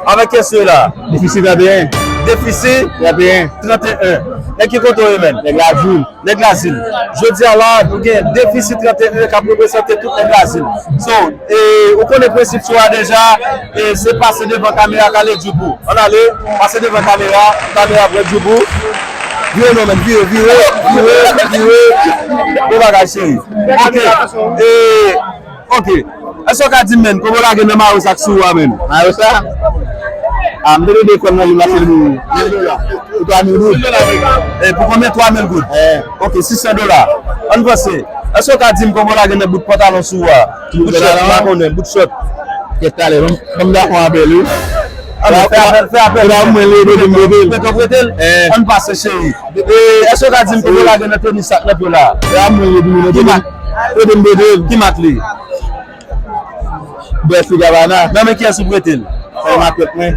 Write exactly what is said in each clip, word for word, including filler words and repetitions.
Avèk kiyès yo la? Defisi trant e en. Defisi trant e en. Trant e en. Nèg ki kote w ye, menn? Nèg Lazil. Nèg Lazil. Jodi a la, nou gen Defisi trant e en k ap reprezante tout nèg Lazil. So, e, ou konnen prensip show a deja, e, se pase devan kamera k ale djoubou. Ann ale, pase devan kamera, kamera pran djoubou. Vire non, menn, vire, vire, vire, vire. Bon bagay, cheri. Ok. E, Ok. Èske w ka di m, menn, kòman w lage nan mayo sa k sou ou a, menn? Mayo sa? A, m te dwe kòm nan li mache pou mil dola. Pou twa mil goud. E, pou konbyen? Twa mil goud? Eh. Ok, sis san dola. Ann vanse. Èske w ka di m kòman w lage nan bout pantalon sou ou a? Bout chòt, m pa konnen, bout chòt. Kèt talè, ban m, ban m dakò avè l, wi. Alò, fè apèl, fè apèl. Fè apèl. Mwen, li, li, li, li. Mete w prete l? Eh. Ann pase, cheri. E, èske w ka di m kòman w lage nan tenis sa k nan pye w la? E a mwen yo di mwen ki mak? Yo di m prete l. Ki mak li? Dolce Gabbana. Nan men kiyès ou prete l? Se makèt mwen.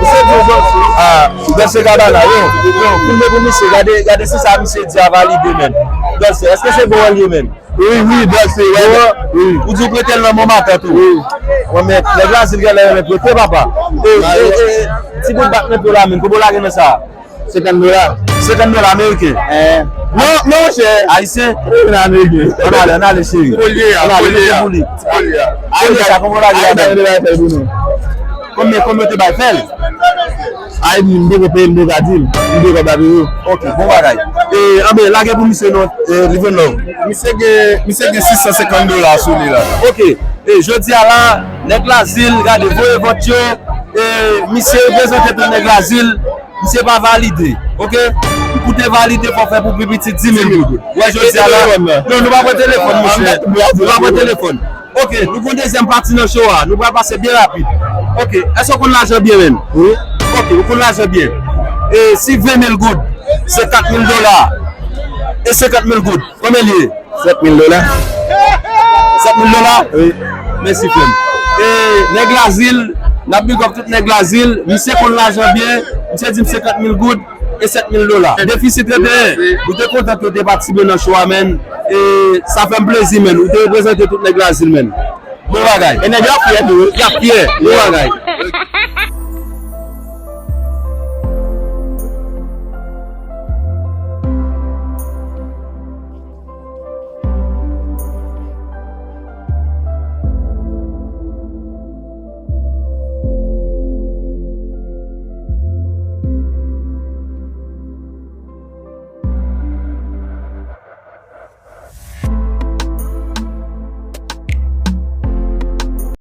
Misye di Dolce. Ah, Dolce Gabbana, yo. Yo, filme pou misye. Gade, gade si sa misye di a valide, menn. Dolce, èske se bon l ye, menn? Wi, wi, Dolce, wi. Wi. Ou di w prete l nan bon matant ou. Wi. Bon, men, nèg Lazil genlè renmen prete, papa. E, e, e, e, ti bout bak nan pye w la, menn. Kòman w lage nan sa? Senkant dola. Senkant dola ameriken. Eh. Non, non, monchè. Ayisyen? Wi, nan ameriken. Ann ale, ann ale, cheri. Kolye a, ann ale, kolye a. Mete pou li. Kolye a. Kolye sa, kòman w lage ladan? Konbyen, konbyen w te bay fè l? Ay, m poko peye, m poko di l. M poko ba peye. Ok, bon bagay. E, anben, lage pou misye non, e, Living Love. Misye gen, misye gen sis san senkant dola sou li la. Ok. E, jodi a la, nèg Lazil, gade, voye vant yo. E, misye reprezante tout nèg Lazil. Misye pa valide, ok? Pou te valide, fò fè pou pi piti di mil goud. Wè, jodi a la. Non, nou pa pran telefòn, monchè. Nou pa pran telefòn. Ok, nou pran dezyèm pati nan show a. Nou pral pase byen rapid. Ok, èske w konn lajan byen, menn? Wi. Ok, ou konn lajan byen. E si ven mil goud, se kat mil dola. E senkant mil goud, konbyen l ye? Sèt mil dola. Sèt mil dola? Wi. Mèsi, frè m. E, nèg Lazil, n ap big up tout nèg Lazil. Misye konn lajan byen. Misye di m senkant mil goud e sèt mil dola. Defisit trant e en, ou te kontan ke w te patisipe nan show a, menn. E sa fè m plezi, menn. Ou te reprezante tout nèg Lazil, menn. Bon bagay. E nèg yo ap fyè tou, wi. Y ap fyè. Bon bagay.